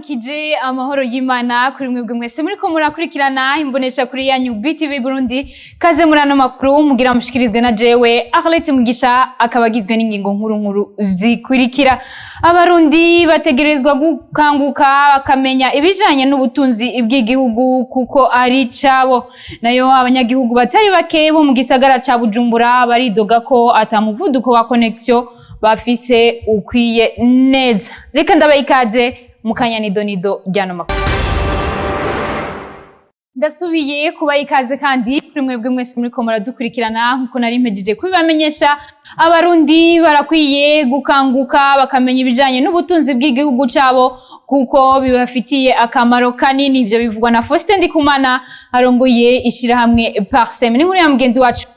Ndabaramukije, amahoro y'Imana kuri mwebwe mwese muriko murakurikirana imbonesha kuri yanyu BTV Burundi. Kaze muri ano makuru mugira mushikirizwe na jewe Arlette Mugisha, akaba agizwe n'ingingo nkuru nkuru zikurikira: Abarundi bategerezwa gukanguka bakamenya ibijanye n'ubutunzi bw'igihugu kuko ari cabo. Nayo abanyagihugu batari bake bo mu gisagara ca Bujumbura baridoga ko ata muvuduko wa connexion bafise ukwiye neza. Reka ndabaha ikaze mu kanya nidonido ry'ano makuru. Ndasubiye kubaha ikaze kandi kuri mwebwe mwese muriko muradukurikirana. Nkuko nari mpejeje kubibamenyesha, Abarundi barakwiye gukanguka bakamenya ibijanye n'ubutunzi bw'igihugu cabo kuko bibafitiye akamaro kanini. Ivyo bivugwa na Faustin Ndikumana arongoye ishirahamwe Parsem. Ni nkuru ya mugenzi wacu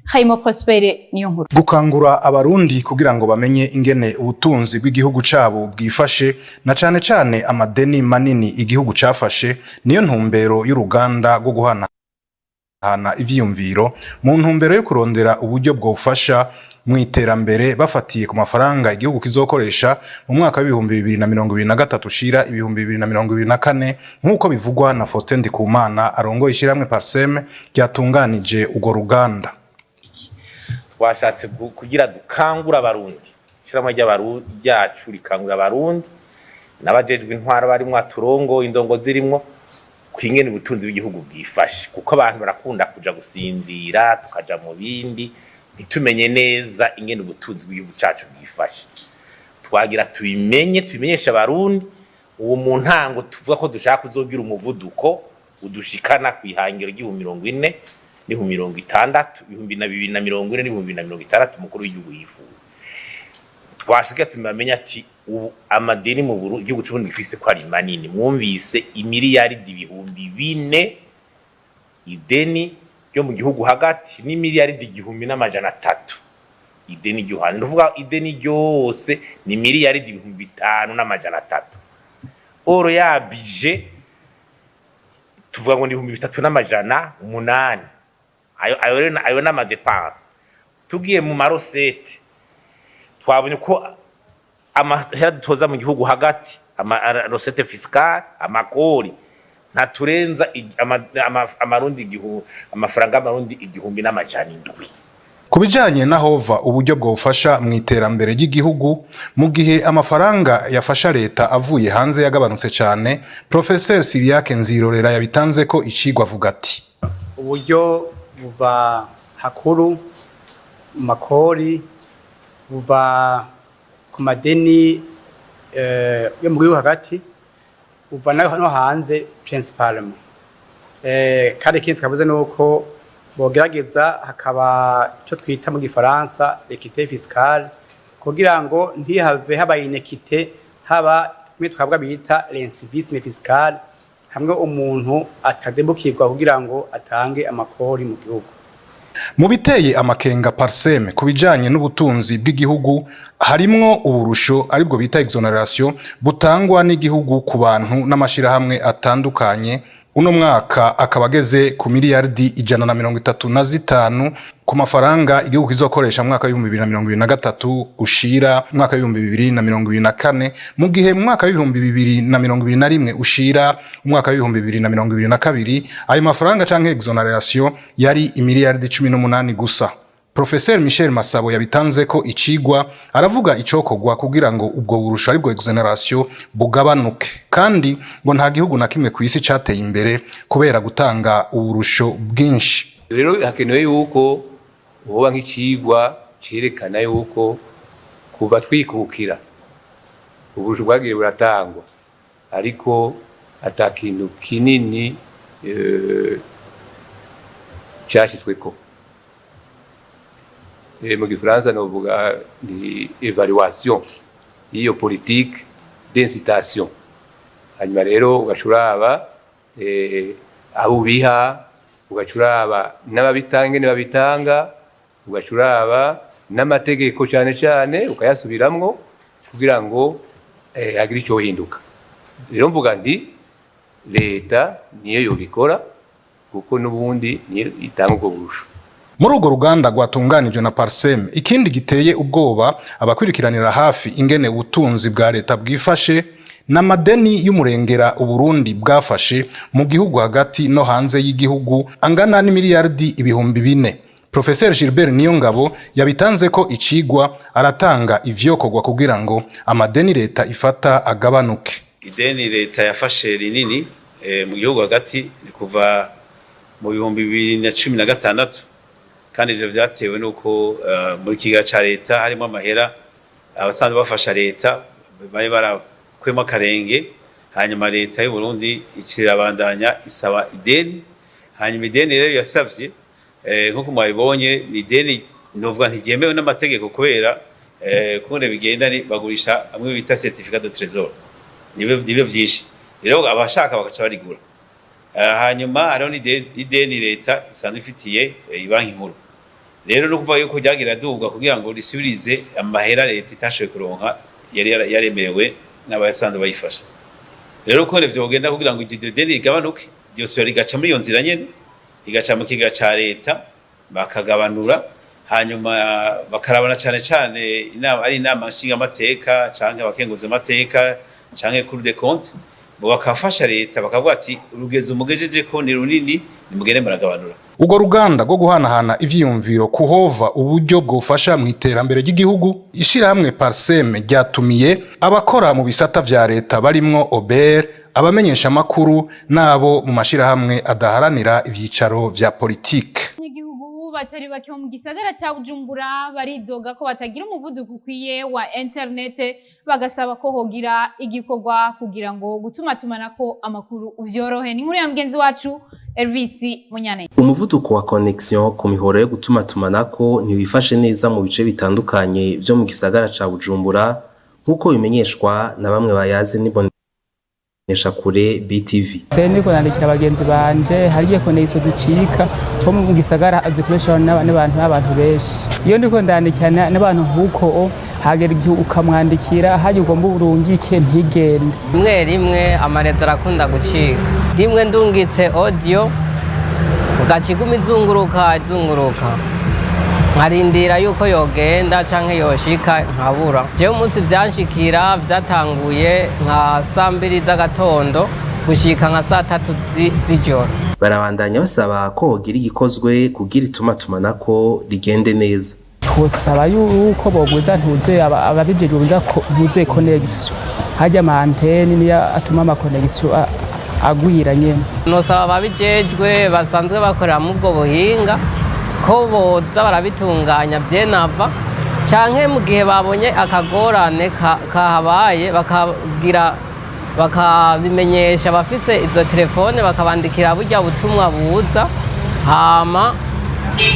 Hayimo Prospere niyo nkuru. Gukangura Abarundi kugira ngo bamenye ingene ubutunzi bw'igihugu cabo bwifashe, na cane cane amadeni manini igihugu cafashe, niyo ntumbero y'uruganda rwo guhanahana ivyiyumviro mu ntumbero yo kurondera uburyo bwofasha mu iterambere, bafatiye ku mafaranga igihugu kizokoresha mu mwaka w'2023 ushira 2024, nk'uko bivugwa na Faustin Ndikumana arongoye ishirahamwe Parsem ryatunganije urwo ruganda. Twashatse kugira dukangura Abarundi. Ishirahamwe ryacu rikangurira Abarundi n'abajejwe intwaro barimwo aturongo indongo zirimwo kwingene ubutunzi bw'igihugu bwifashe, kuko abantu barakunda kuja gusinzira, tukaja mu bindi, ntitumenye neza ingene ubutunzi bw'igihugu cacu bwifashe. Twagira tubimenye, tubimenyeshe Abarundi. Ubu mu ntango tuvuga ko dushaka kuzogira umuvuduko udushikana kw'ihangiro ry'ibihumbi 40 n'ibihumbi 60, 2040 n'ibihumbi 2060 umukuru w'igihugu yifuza. Twashika tumenya ati ubu amadeni mu Burundi, igihugu c'Uburundi gifise, ko ari manini. Mwumvise imiliyaridi 4000 ideni ryo mu gihugu hagati n'imiliyaridi 1300 ideni ryo hanze. Nuvuga ideni ryose ni miliyaridi 5300. Or ya budget tuvuga ngo ni 3800. Ayo rero ayo n'ama dépenses. Tugiye mu ma recettes, twabonye ko amahera dutoza mu gihugu hagati, ama recettes fiscales, amakori, ntaturenza amarundi amafaranga y'Amarundi 1700. Ku bijanye n'ahova uburyo bwofasha mu iterambere ry'igihugu mu gihe amafaranga yafasha leta avuye hanze yagabanutse cane, Professeur Cyriaque Nzirorera yabitanze ko icigwa avuga ati: Uburyo buva hakuru mu makori, buva ku madeni yo mu gihugu hagati, buva no hanze principalement. Kandi ikindi twavuze ni uko bogerageza hakaba icyo twita mu gifaransa l'équité fiscale, kugira ngo ntihave haba inéquité, haba kimwe twabwa bita l'incivisme fiscal, hamwe umuntu atadebukirwa kugira ngo atange amakori mu gihugu. Mu biteye amakenga Parsem ku bijanye n'ubutunzi bw'igihugu harimwo uburusho, aribwo bita exonération, butangwa n'igihugu ku bantu n'amashirahamwe atandukanye. Uno mwaka akaba ageze ku miliyaridi 135 ku mafaranga igihugu kizokoresha mu mwaka w'2023 ushira umwaka w'2024, mu gihe mu mwaka w'2021 ushira umwaka w'2022 ayo mafaranga canke exonération yari imiliyaridi 18 gusa. Professeur Michel Masabo yabitanze ko icigwa aravuga icokorwa kugira ngo ubwo burusho, aribwo exonération, bugabanuke, kandi ngo nta gihugu na kimwe ku isi cateye imbere kubera gutanga uburusho bwinshi. Rero hakenewe yuko hoba nk'icigwa cerekana yuko kuva twikukira uburusho bwagiye buratangwa, ariko ata kintu kinini cashitsweko. Mu gifaransa novuga ni évaluation y'iyo politique d'incitation. Hanyuma rero ugaca uraba abo ubiha, ugaca uraba n'ababitanga ingene babitanga, ugaca uraba n'amategeko cane cane ukayasubiramwo kugira ngo hagire ico hinduka. Rero mvuga nti leta niyo yobikora, kuko n'ubundi niyo itanga ubwo burusho. Muri urwo ruganda rwatunganijwe na Parsem, ikindi giteye ubwoba abakurikiranira hafi ingene ubutunzi bwa leta bwifashe N'amadeni y'umurengera Uburundi bwafashe mu gihugu hagati no hanze y'igihugu, angana n'imiliyardi 4000. Professeur Gilbert Niyongabo yabitanze ko icigwa, aratanga ivyokorwa kugira ngo amadeni leta ifata agabanuke. Ideni leta yafashe rinini mu gihugu hagati ni kuva mu 2016, kandi ivyo vyatewe n'uko muri kigega ca leta harimo amahera abasanzwe bafasha leta bari barakuyemo akarenge. Hanyuma leta y'u Burundi ikirabandanya isaba ideni. Hanyuma ideni rero yasavye, nk'uko mwabibonye, ni ideni novuga ntiryemewe n'amategeko, kubera kunde bigenda ni bagurisha amwe bita certificat de trésor, nibyo vyinshi rero abashaka bagaca barigura. Hanyuma hariho n'ideni leta isanzwe ifitiye ibanki nkuru. Rero no kuvuga yuko ryagira duga kugira ngo risubirize amahera leta itashoboye kuronka yari yaremerewe n'abasanzwe bayifasha. Rero uko ivyo bugenda kugira ngo iryo deni rigabanuke, ryose rigaca muri iyo nzira nyene, rigaca mu kigega ca leta, bakagabanura, hanyuma bakarabana cane cane inama, ari inama nshingamateka canke abakenguzamateka canke Cour des comptes, bo bakafasha leta, bakavuga ati: "Urugezo mugejeje ko ni runini, nimugende muragabanura." Urwo ruganda rwo guhanahana ivyiyumviro kuhova uburyo bwofasha mu iterambere ry'igihugu, ishirahamwe Parcem ryatumiye abakora mu bisata vya leta barimwo OBR, abamenyesha amakuru n'abo mu mashirahamwe adaharanira ivyicaro vya politike. Abanyagihugu batari bake bo mu gisagara ca Bujumbura baridoga ko batagira umuvuduko ukwiye wa interinete, bagasaba ko hogira igikorwa kugira ngo gutumatumanako amakuru vyorohe. Ni inkuru ya mugenzi wacu Elvis Munyane. Umuvuduko wa connexion ku mihoro yo gutumatumanako ntiwifashe neza mu bice bitandukanye vyo mu gisagara ca Bujumbura, nk'uko bimenyeshwa na bamwe bayaze n'imboneshakure BTV. Se niko nandikira bagenzi banje, hari igihe connexion zicika nko mu gisagara zikoreshwa n'abantu benshi. Iyo ndiko ndandikira n'abantu nk'uko hagera igihe ukamwandikira hajya ugomba urungike ntigende. Rimwe rimwe ama réseau arakunda gucika. Rimwe ndungitse audio, ugaca iguma izunguruka izunguruka, nkarindira yuko yogenda canke yoshika nkabura. Jewe umunsi vyanshikira vyatanguye nka saa 2 z'agatondo gushika nka saa 3 z'ijoro. Barabandanya basaba ko hogira igikozwe kugira itumatumanako rigende neza. Twosaba yuko bogwiza ntuze ababijejwe buza ntuze connexion hajya ama antennes niyo atuma ama connexion agwira nyene. Nosaba ababijejwe basanzwe bakorera mu ubwo buhinga ko boza barabitunganya vyenava, canke mu gihe babonye akagorane kahabaye bakagira bakabimenyesha abafise izo telefone, bakabandikira burya butumwa buza. Hama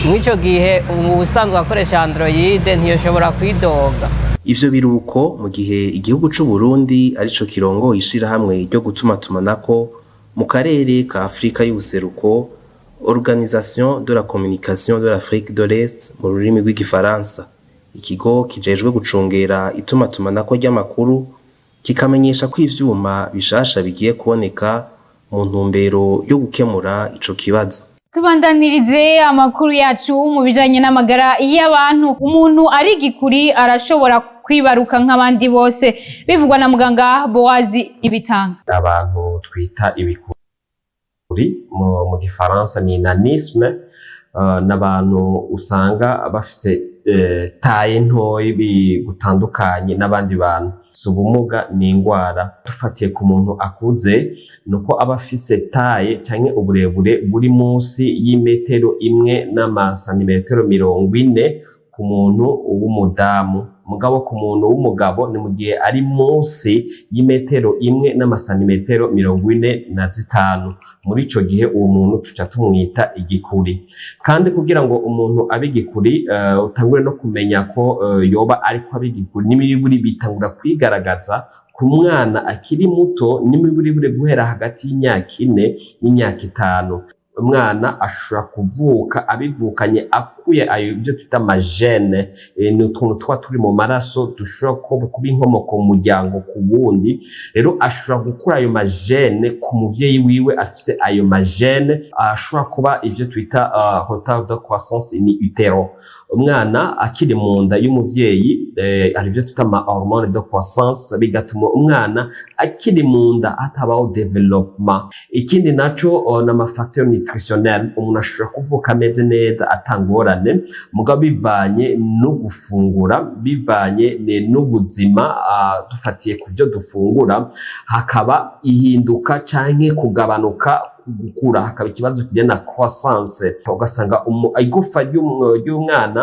mw'ico gihe ubusanzwe akoresha Android ntiyoshobora kwidoga. Ivyo biruko mu gihe igihugu c'u Burundi arico kirongoye ishirahamwe ryo gutumatumanako mu karere ka Afrika y'ubuseruko, Organisation de la Communication de l'Afrique de l'Est mu rurimi rw'igifaransa. Ikigo kijejwe gucungera itumatumanako ry'amakuru kikamenyesha ko ivyuma bishasha bigiye kuboneka mu ntumbero yo gukemura ico kibazo. Tubandanirize amakuru yacu mu bijanye n'amagara y'abantu. Umuntu ari igikuri arashobora kwibaruka nk'abandi bose, bivugwa na muganga Bowazi Ibitanga. Abantu twita ibikuri mu gifaransa ni nanisme, n'abantu usanga bafise taille ntoyi gutandukanye n'abandi bantu. Si ubumuga, ni ingwara. Dufatiye ku muntu akuze, nuko aba afise taille canke uburebure buri munsi y'imetero 1 n'amasantimetero 40 ku muntu w'umudamu. Mugabo ku muntu w'umugabo ni mu gihe ari munsi y'imetero 1 n'amasantimetero 45. Muri ico gihe uwo muntu tuca tumwita igikuri. Kandi kugira ngo umuntu abe igikuri, utangure no kumenya ko yoba ariko abe igikuri, n'imiburiburi bitangura kwigaragaza ku mwana akiri muto, n'imiburiburi guhera hagati y'imyaka 4 n'imyaka 5. Umwana ashobora kuvuka abivukanye, akuye ayo ibyo twita ama gènes, ni utuntu tuba turi mu maraso dushobora kuba inkomoko mu muryango ku wundi. Rero ashobora gukura ayo ma gènes ku muvyeyi wiwe afise ayo ma gènes, ashobora kuba ivyo twita retard de croissance in utero. Umwana akiri mu nda y'umuvyeyi, hari ibyo twita ama hormone de croissance, bigatuma umwana akiri mu nda hatabaho développement. Ikindi naco n'ama facteur nutritionnel. Umuntu ashobora kuvuka ameze neza, atangorane, mugabo bivanye no gufungura, bivanye n'ubuzima, dufatiye ku byo dufungura, hakaba ihinduka canke kugabanuka gukura, hakaba ikibazo kijyana na croissance, ugasanga igufa ry'umwana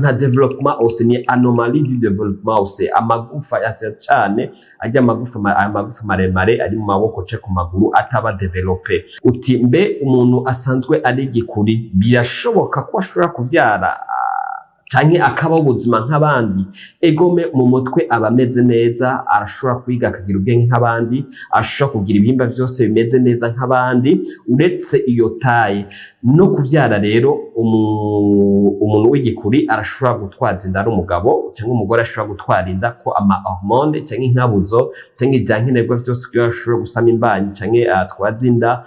nta développement osseux, ni anomalie du développement osseux. Amagufa cyane ajya amagufa aya magufa maremare ari mu maboko ce ku maguru ataba développé. Uti mbe umuntu asanzwe ari igikuri, birashoboka ko ashobora kuvyara canke akabaho ubuzima nk'abandi? Egome, mu mutwe aba ameze neza, arashobora kwiga akagira ubwenge nk'abandi, ashobora kugira ibihimba vyose bimeze neza nk'abandi, uretse iyo taille. No kuvyara rero, umuntu w'igikuri arashobora gutwaza inda, ari umugabo cyangwa umugore ashobora gutwara inda, ko ama hormone cyangwa inkabuzo cyangwa ivyankenerwa vyose kugira ashobore gusama imbanyi canke atwaze inda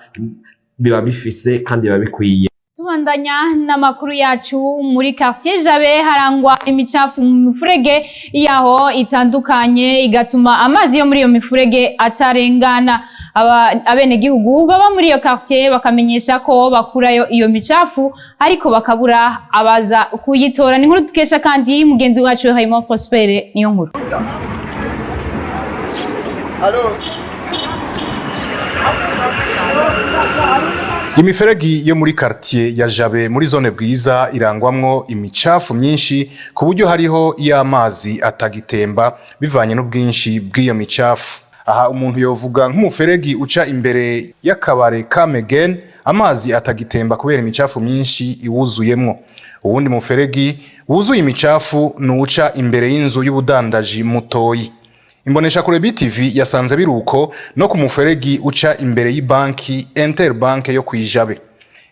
biba bifise kandi biba bikwiye. Tubandanya n'amakuru yacu. Muri quartier Jabe harangwa imicafu mu mifurege yaho itandukanye, igatuma amazi yo muri iyo mifurege atarengana. Abenegihugu baba muri iyo quartier bakamenyesha ko bakurayo iyo micafu, ariko bakabura abaza kuyitora. Ni inkuru dukesha kandi mugenzi wacu Raymond Prospere. Niyo nkuru. Allô. Imiferegi yo muri quartier ya Jabe muri zone Bwiza irangwamwo imicafu myinshi, ku buryo hariho iyo amazi atagitemba bivanye n'ubwinshi bw'iyo micafu. Aha umuntu yovuga nk'umuferegi uca imbere y'akabare ka Megen, amazi atagitemba kubera imicafu myinshi iwuzuyemwo. Uwundi muferegi wuzuye imicafu ni uca imbere y'inzu y'ubudandaji Mutoyi. Imboneshakure BTV yasanze biruko no ku muferegi uca imbere y'ibanki Interbank yo kwijabe.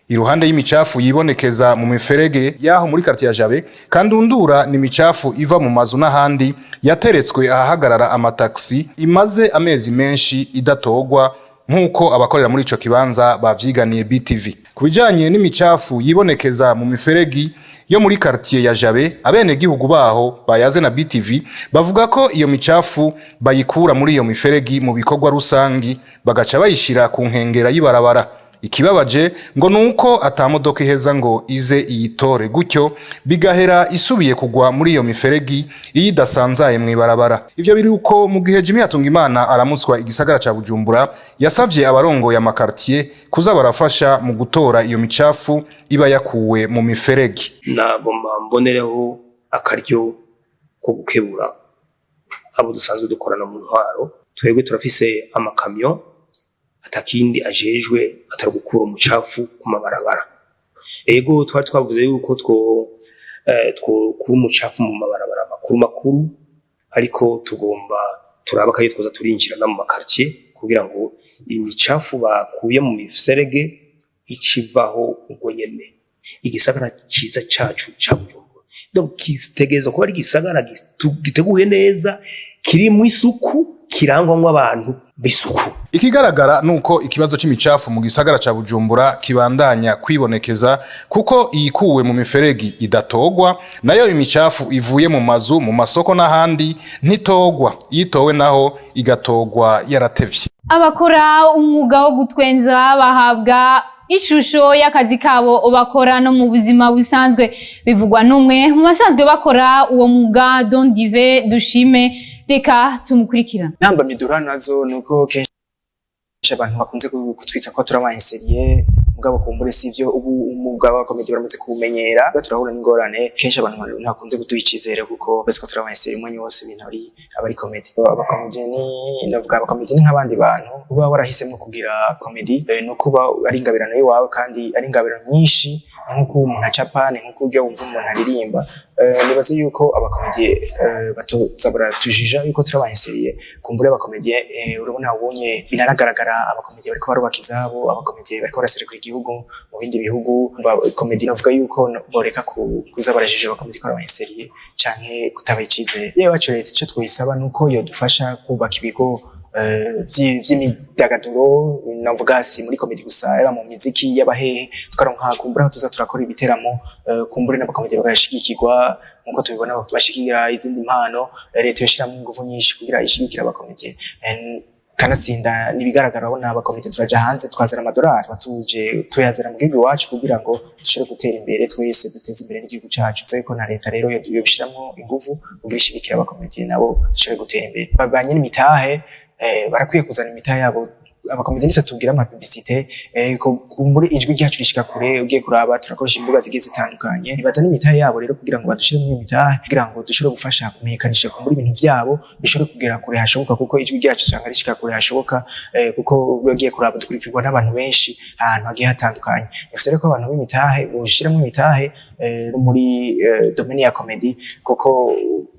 Iruhande y'imicafu yibonekeza mu miferege yaho muri quartier ya Jabe, kandundura ni imicafu iva mu mazu n'ahandi yateretswe ahahagarara amataxi, imaze amezi menshi idatogwa, nk'uko abakorera muri ico kibanza bavyiganiye BTV. Ku bijanye n'imicafu yibonekeza mu miferegi yo muri quartier ya Jabe, abenegihugu baho bayaze na BTV bavuga ko iyo micafu bayikura muri iyo miferegi mu bikorwa rusangi, bagaca bayishira ku nkengera y'ibarabara. Ikibabaje ngo nuko atamodoka iheza ngo ize iyitore, gutyo bigahera isubiye kugwa muri iyo miferegi iyo idasanzaye mw'ibarabara. Ivyo biri uko mu gihe Jimmy Hatungimana aramutswa igisagara ca Bujumbura yasavye abarongoye amakartier kuza barafasha mu gutora iyo micafu iba yakuwe mu miferegi. Nagomba mbonereho akaryo ko gukebura abo dusanzwe dukorana mu ntwaro. Twebwe turafise amakamyo atakindi ajejwe atari gukura umucafu ku mabarabara. Ego, twari twavuze yuko twokura umucafu mu mabarabara makuru makuru, ariko tugomba turaba kayo twoza turinjira no mu makartier kugira ngo imicafu bakuye mu miserege icivaho ubwo nyene. Igisagara ciza cacu ca Bujumbura, donc gitegerezwa kuba ari igisagara giteguye neza, kirimwo isuku, kirangwamwo abantu b'isuku. Ikigaragara nuko ikibazo c'imicafu mu gisagara ca Bujumbura kibandanya kwibonekeza, kuko iyikuwe mu miferegi idatogwa, nayo imicafu ivuye mu mazu, mu masoko n'ahandi ntitogwa, iyitowe naho igatogwa yaratevye. Abakora umwuga wo gutwenza bahabwa ishusho y'akazi kabo bakora no mu buzima busanzwe. Bivugwa n'umwe mu basanzwe bakora uwo mwuga, Don Dive Dushime. Reka tumukurikirana. Intambamyi duhura nazo ni uko kenshi abantu bakunze kutwita ko turi aba insérieux, mugabo kumbure sivyo. Ubu umwuga wa comédie baramaze kuwumenyera. Turahura n'ingorane, kenshi abantu ntibakunze kuduha icizere kuko bazi ko turi aba insérieux umwanya wose, ibintu ari aba ari comédie. Abakomediye ni, navuga, abakomediye ni nk'abandi bantu. Uba warahisemo kugira comédie, ni ukuba ari ingabirano y'iwawe, kandi ari ingabirano nyinshi. Ni nk'uko umuntu acapa, ni nk'uko urya wumva umuntu aririmba. Nibaze yuko abakomediye batoza baratujija yuko turi aba insérieux. Kumbure abakomediye, urabona ubunye binaragaragara, abakomediye bariko barubaka izabo, abakomediye bariko baraserukira igihugu mu bindi bihugu. Umva, comédie, navuga yuko boreka kuza barajija abakomediye ko ari aba insérieux canke kutabaha icizere. Yewe wacu leta, ico twoyisaba nuko yodufasha kubaka ibigo. vy'imyidagaduro, navuga si muri comédie gusa, yaba mu miziki, y'abahehe, tukaronka kumbura aho tuza turakora ibiteramo, kumbure n'aba comédiens bagashigikirwa nkuko tubibona bashigikira izindi mpano. Leta yoshiramwo ingufu nyinshi kugira ishigikire aba comédiens. Kanatsinda nibigaragara, urabona aba comédiens turaja hanze twazana amadolari, batuje tuyazana mu gihugu iwacu kugira ngo dushobore gutera imbere twese, duteze imbere n'igihugu cacu. Nzi ko na leta rero yobishiramwo ingufu kugira ishigikire aba comédiens, nabo dushobore gutera imbere. Ba nyene imitahe barakwiye kuzana imitahe yabo. Aba comédiens nitwe tugira ama publicité, kumbure ijwi ryacu rishika kure. Ugiye kuraba, turakoresha imbuga zigiye zitandukanye. Nibazana imitahe yabo rero kugira ngo badushire muri imitahe, kugira ngo dushobore gufasha kumenyekanisha kumbura ibintu vyabo bishobore kugera kure hashoboka, kuko ijwi ryacu usanga rishika kure hashoboka, kuko ugiye kuraba dukurikirwa n'abantu benshi ahantu hagiye hatandukanye. Nifuse rero ko abantu b'imitahe boshiramo imitahe muri domaine ya comédie, kuko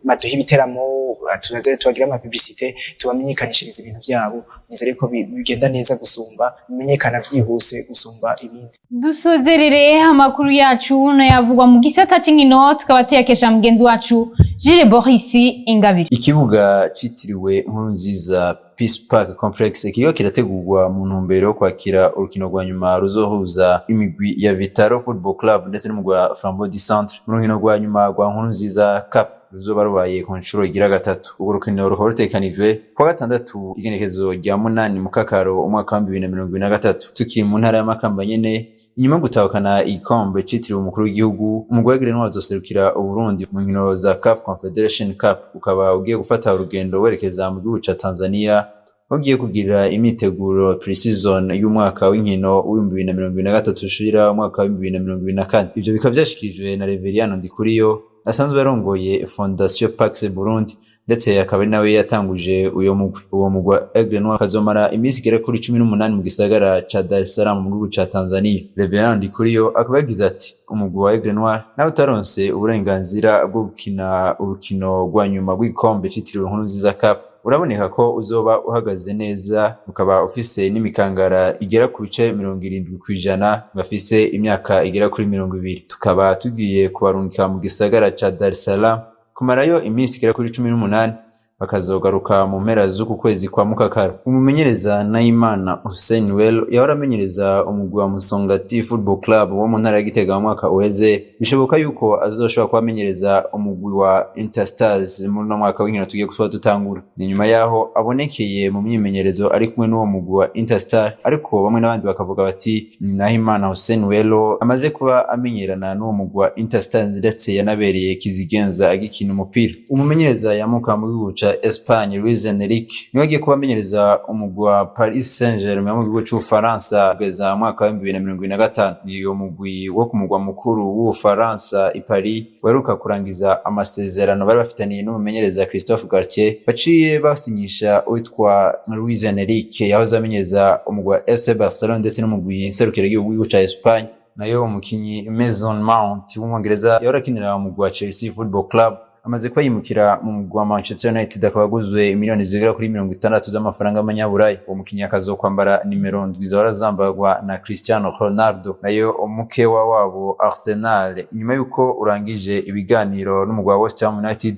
baduha ibiteramo, tunaze tubagira ama publicité, tubamenyekanishiriza ibintu vyabo. Nizere ko bigenda neza gusumba, bimenyekana vyihuse gusumba ibindi. Dusozerere amakuru yacu nayavugwa mu gisata c'inkino, tukaba tuyakesha mugenzi wacu Jules Boris Ingabire. Ikibuga citiriwe Nkurunziza Peace Park Complex kiriko kirategurwa mu ntumbero yo kwakira urukino rwa nyuma ruzohuza imigwi ya Vitaro Football Club ndetse n'umugwi wa Flambeau du Centre mu rukino rwa nyuma rwa Nkurunziza Cup ruzoba rubaye ku nshuro igira gatatu. Urwo rukino rukaba rutegekanijwe kuwa gatandatu, igenekerezo rya 8 Mukakaro, umwaka wa 2023. Tukiri mu ntara ya Makamba nyene, inyuma yo gutahukana igikombe citiriwe umukuru w'igihugu, umugwi wa Grenoble uzoserukira Uburundi mu nkino za CAF Confederation Cup ukaba ugiye gufata urugendo werekeza mu gihugu ca Tanzania, aho ugiye kugirira imyiteguro pre-season y'umwaka w'inkino w'2023 ushira umwaka w'2024. Ivyo bikaba vyashikirijwe na Reveriyano Ndikuriyo, asanzwe arongoye Fondation Pax Burundi, ndetse akaba ari nawe yatanguje uyo mugwi. Uwo mugwi wa Aigle Noir kazomara iminsi igera kuri 18 mu gisagara ca Dar es Salaam mu gihugu ca Tanzania. Reverend Ndikuriyo akaba yagize ati: "Umugwi wa Aigle Noir nawe utaronse uburenganzira bwo gukina urukino rwa nyuma rw'igikombe citiriwe Nkurunziza Cup, uraboneka ko uzoba uhagaze neza, ukaba ufise n'imikangara igera ku bice 70% bafise imyaka igera kuri 20. Tukaba tugiye kubarungika mu gisagara ca Dar es Salaam kumarayo iminsi igera kuri 18, bakazogaruka mu mpera z'uku kwezi kwa Mukakaro." Umumenyereza Nahimana Hussein Well, yahora amenyereza umugwi wa Musongati Football Club wo mu ntara ya Gitega mu mwaka uheze, bishoboka yuko azoshobora kuba amenyereza umugwi wa Interstars muri uno mwaka w'inkino tugiye kuba dutangura. Ni nyuma yaho abonekeye mu myimenyerezo ari kumwe n'uwo mugwi wa Interstar, ariko bamwe n'abandi bakavuga bati ni Nahimana Hussein Welo amaze kuba amenyerana n'uwo mugwi wa Interstars, ndetse yanabereye kizigenza agikina umupira. Umumenyereza yamuka mu gihugu ca Espagne, Luis Enrique, niwe agiye kuba amenyereza umugwi wa Paris Saint-Germain mu gihugu c'Ubufaransa kugeza mu mwaka wa 2025. Ni uwo mugwi wo ku mugwa mukuru w'Ubufaransa i Paris waheruka kurangiza amasezerano bari bafitaniye n'umumenyereza Christophe Galtier, baciye basinyisha uwitwa Luis Enrique yahoze amenyereza umugwi wa FC Barcelona ndetse n'umugwi nserukiragihugu w'igihugu ca Espagne. Nayo umukinyi Mason Mount w'Umwongereza yahora akinira umugwi wa Chelsea Football Club amaze kuba yimukira mu mugwi wa Manchester United, akaba aguzwe miliyoni zigera kuri 60 z'amafaranga y'amanyaburaya. Uwo mukinyi akazokwambara nimero 7 zahora zambarwa na Cristiano Ronaldo. Nayo umukewa wabo Arsenal, inyuma yuko urangije ibiganiro n'umugwi wa West Ham United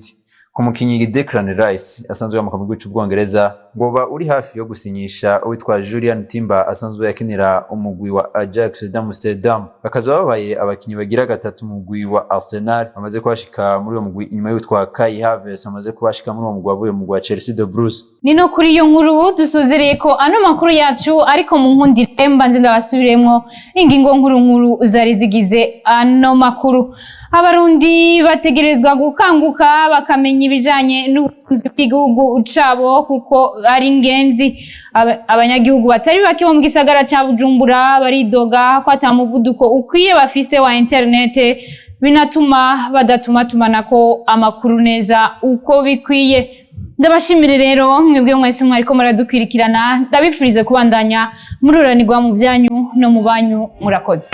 ku mukinyi Declan Rice asanzwe yamuka mu gihugu c'Ubwongereza, ngo uri hafi yo gusinyisha uwitwa Julian Timber asanzwe yakinira umugwi wa Ajax d'Amsterdam, bakaza babaye abakinyi bagira gatatu mugwi wa Arsenal bamaze kubashika muri uwo mugwi, inyuma y'uwitwa Kai Havertz amaze kubashika muri uwo mugwi avuye mu mugwi wa Chelsea the Blues. Ni no kuri iyo nkuru dusozereye ko ano makuru yacu, ariko mu nkundire mbanze ndabasubiremwo ingingo nkuru nkuru zari zigize ano makuru. Abarundi bategerezwa gukanguka, bakamenya ibijanye n'ubutunzi bw'igihugu cabo kuko ari ingenzi. Abanyagihugu batari bake bo mu gisagara ca Bujumbura baridoga ko ata muvuduko ukwiye bafise wa interinete, binatuma badatumatumanako amakuru neza uko bikwiye. Ndabashimire rero mwebwe mwese mwariko muradukwirikirana, ndabifurize kubandanya mururanirwa mu byanyu no mu banyu. Murakoze.